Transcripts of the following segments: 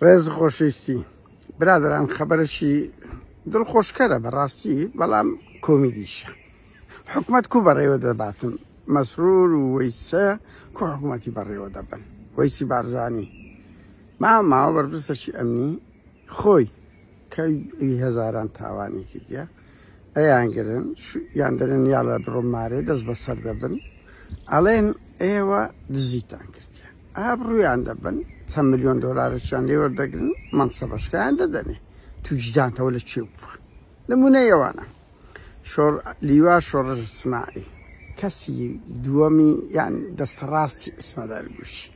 ڕێز و خۆشەویستی برادەران خەبەرەکی دڵخۆشکەرە بەڕاستی بەڵام کۆمیدیشە حکومت کو بەڕێوە دەباتن مەسرور و وەیسە کو حکومەتی بەڕێوە دەبن وەیسی بارزانی ما ماوە بەرپرسەکی ئەمنی خۆی کە هەزاران تاوانی کردە ئەیانگرن یان دەرن یا لە بڕۆ مارێ دەست بەسەر دەبن ئەڵێن ئێوە دزیتان کردە ئابڕوویان دەبەن چەند ملیۆن دۆلارێکیان لێ وەردەگرن مەنسەبەشکەیان دەدەنێ تویژدانتەوە لە چێ بووە نمونە ئەوانە شۆڕ لیوا شۆڕش اسماعیل کەسی دووەمی یان دەستەڕاستی ئیسمە دەرگوشی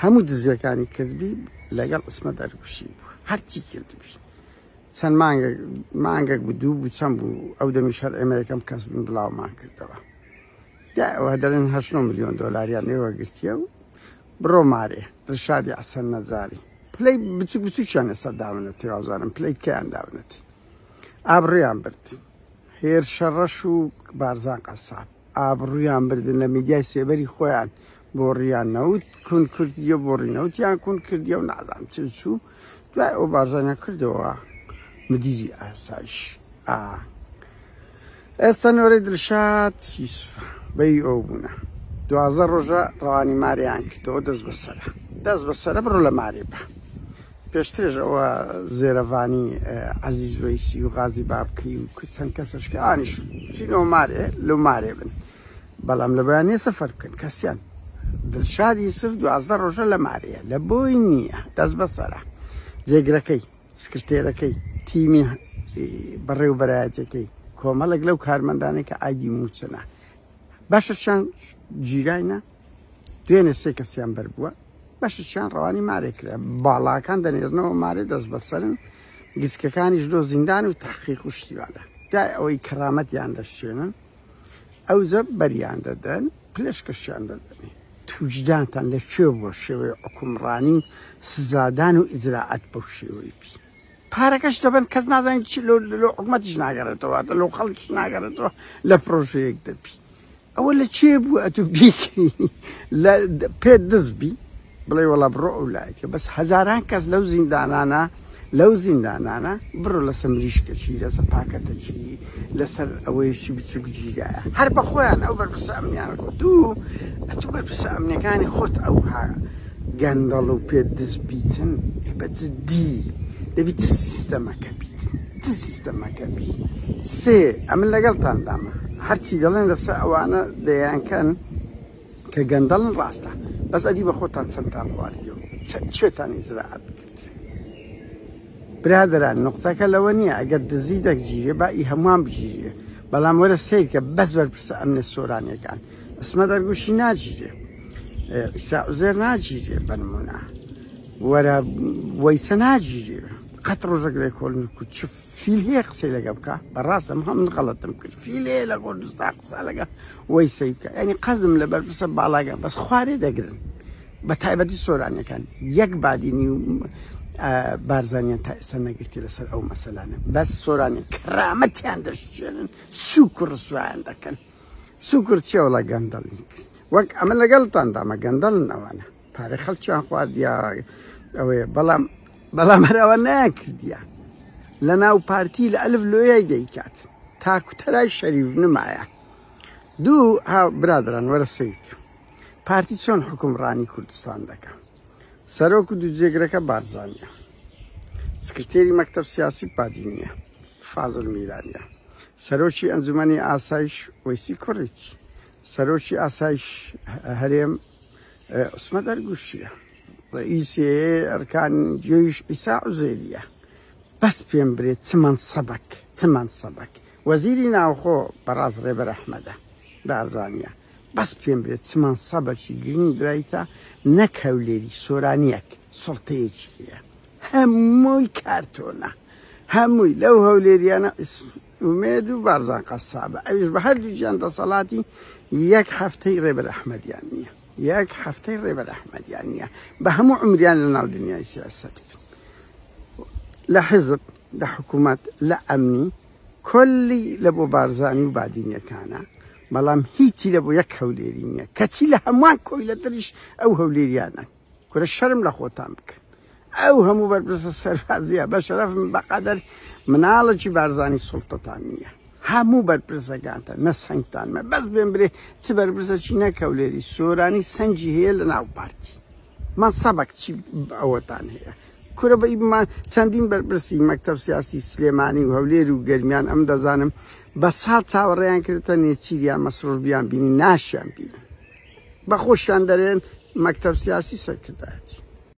هەموو دزیەکانی کردبی لەگەڵ ئیسمە دەرگوشی بوو هەرچی کردبی چەند مانگێک مانگێک بوو دوو بوو چەند بوو ئەو دەمی شەر ئێمە یەکەم کەس بووین بڵاومان کردەوە ئەوە دەڵێن هەشت نۆ ملیۆن دۆلاریان لێ وەرگرتیە و بڕۆ مارێ ڕشادی حەسەن نەجاری پلەی بچوک بچوکیان ئێستا داونەتی وازانم پلەی کەیان داونەتی ئابڕیان برد هێرشە ڕەش و بارزان قەساب ئابڕویان بردن لە میدیای سێبەری خۆیان بۆڕیان نەوت کون کردیە بۆڕی نەوتیان کون کردیە و نازانم چ چوو دوای ئەو بارزانیان کردەوە مدیری ئاسایش ئا ئێستا نۆرەی دلشاد یوسفە بەی ئەو بوونە 12 ڕۆژە ڕەوانی ماریان کردەوە دەست بەسەرە دەست بەسەرە بڕۆ لە ماری بە پێشترش ئەوە زێرەڤانی عەزیز وەیسی و غازی بابکەی و چەند کەسەش کە ئانیش چینەوە مارێ لەو مارێ بن بەڵام لە بەیانە سەفەر بکەن کەسیان دلشاد یوسف 12 ڕۆژە لە مارەیە لە بۆی نییە دەست بەسەرە جێگرەکەی سکرتێرەکەی تیمی بەڕێوبەرایەتەکەی کۆمەڵێک لەو کارمەندانەی کە ئاگی موچەنە بەشەشیان گیراینە دوێنێ سێ کەسیان بەربووە بەشەشیان ڕەوانی مارێ کرا باڵاکان دەنێرنەوە مارێ دەست بەسەرن گسکەکانیش لۆ زیندان و تحقیق و شتیوانە دوای ئەوەی کەرامەتیان دەشێنن ئەو زە بەریان دەدەن پلشکەشیان دەدەنێ توجدانتان لە کوێ بووە شێوەی حکومڕانی سزادان و ئیجرائەت بەو شێوەی بی پارەکەش دەبەن کەس نازانێت چی لۆ لۆ حکومەتیش ناگەڕێتەوە لۆ خەڵکیش ناگەڕێتەوە لە پرۆژەیەک دەبی ئەوە لە چێ بوو ئەتو بیکری لە پێت دز بی بڵێ وەڵا بڕۆ ئەو لایەکە بەس هەزاران کەس لەو زیندانانە لەو زیندانانە بڕۆ لەسەر مریشکەچی لەسەر پاکەتەچی لەسەر ئەوەیشی بچوک گیرایە هەر بە خۆیان ئەو بەرپرسە ئەمنیانە خۆ دوو ئەتو بەرپرسە ئەمنیەکانی خۆت ئەوها گەندەڵ و پێت دز بیتن بە جدی دەبی چ سیستەمەکە بیت چ سیستەمەکە بی سێ ئەمن لەگەڵتان دامە هەرچی دەڵێن لەسەر ئەوانە دەیانکەن کە گەندەڵن ڕاستە بەس ئەدی بە خۆتان چەندتان خواردیەوە چێتان ئیزراعەت کرد برادەران نوقتەکە لەوە نییە ئەگەر دزی دەگیرێ با ئی هەمووان بگیرێ بەڵام وەرە سەیرکە بەس بەرپرسە ئەمنە سۆرانیەکان ئەسمە دەرگوشی ناگیرێ ئیسا عوزێر ناگیرێ بەنمونە وەرە وەیسە ناگیرێ قەت ڕۆژێک لێکۆڵین کو چ فیل هەیە قسەی لەگە بکە بەڕاستم هەم من غەڵەتم کرد فیل هەیە لە کوردستان قسە لەگە وەیسەی بکە ینی قەزم لە بەرپرسە باڵاگە بەس خوارێ دەگرن بە تایبەتی سۆرانیەکان یەک بادینی و بارزانیان تا ئێستا نەگرتی لەسەر ئەو مەسەلانە بەس سۆرانی کرامەتیان دەشچێنن سوک و ڕسوایان دەکەن سوکر چیە وڵا گەندەڵ وەک ئەمە لەگەڵتان دامە گەندەڵن ئەوانە پارە خەڵکیان خواردیا ئەوەیە بەڵام بەڵام هەرەوە نەکردیا لە ناو پارتی لە ئەلف لۆیای دەیکات تاکوتەرای شەریف نمایە دوو ها برادران وەرە سەیرکە پارتی چۆن حوکمڕانی کوردستان دەکا؟ سەرۆک و دوو جێگرەکە بارزانیە، سکرتێری مەکتەب سیاسی پادینیە، فازل میرانیە، سەرۆکی ئەنجومەنی ئاسایش وەیسی کوڕیتی، سەرۆکی ئاسایش هەرێم عوسمە دەرگوشیە، ڕئیسی ئەرکان جێیش عیسا عوزێریە. بەس پێم برێ چ مەنسەبەک چ مەنسەبەک وەزیری ناوخۆ بەڕاز ڕێبەر ئەحمەدە بارزانیە. بەس پێم برێ چ مەنسەبەکی گرنگ درایتە نەک هەولێری سۆرانیەک سوڵتەیەکی هەیە هەمووی کارتۆنە هەمووی لەو هەولێریانە ئومێد و بارزان قەسابە ئەویش بە هەردووکیان دەسەڵاتی یەک هەفتەی ڕێبەر ئەحمەدیان نییە یەک هەفتەی ڕێبەر ئەحمەدیان نییە بە هەموو عمریان لە ناو دنیای سیاسەت بن لە حزب لە حکوومەت لە ئەمنی کۆلی لە بۆ بارزانی و بادینیەکانە بەڵام هیچی لە بۆ یەک هەولێری نییە کەچی لە هەمووان کۆیلەتریش ئەو هەولێریانە کورە شەرم لە خۆتان بکەن. ئەو هەموو بەرپرسە سەربازیە بە شەرەفم بەقەدەر مناڵێکی بارزانی سوڵتەتان نییە هەموو بەرپرسەکانتان نە سەنگتان مە بەس بێن برێ چ بەرپرسەکی نەکەولێری سۆرانی سەنگی هەیە لە ناو پارتی مەنسەبەک چی ئەوەتان هەیە کورە بە ئیمان چەندین بەرپرسی مەکتەب سیاسی سلێمانی و هەولێر و گەرمیان ئەم دەزانم بە ساڵ چاوەڕێیان کردتە نێچیریان مەسرور بیان بینی ناشیان بینن بە خۆشیان دەرێن مەکتەب سیاسی سەرکردایەتی.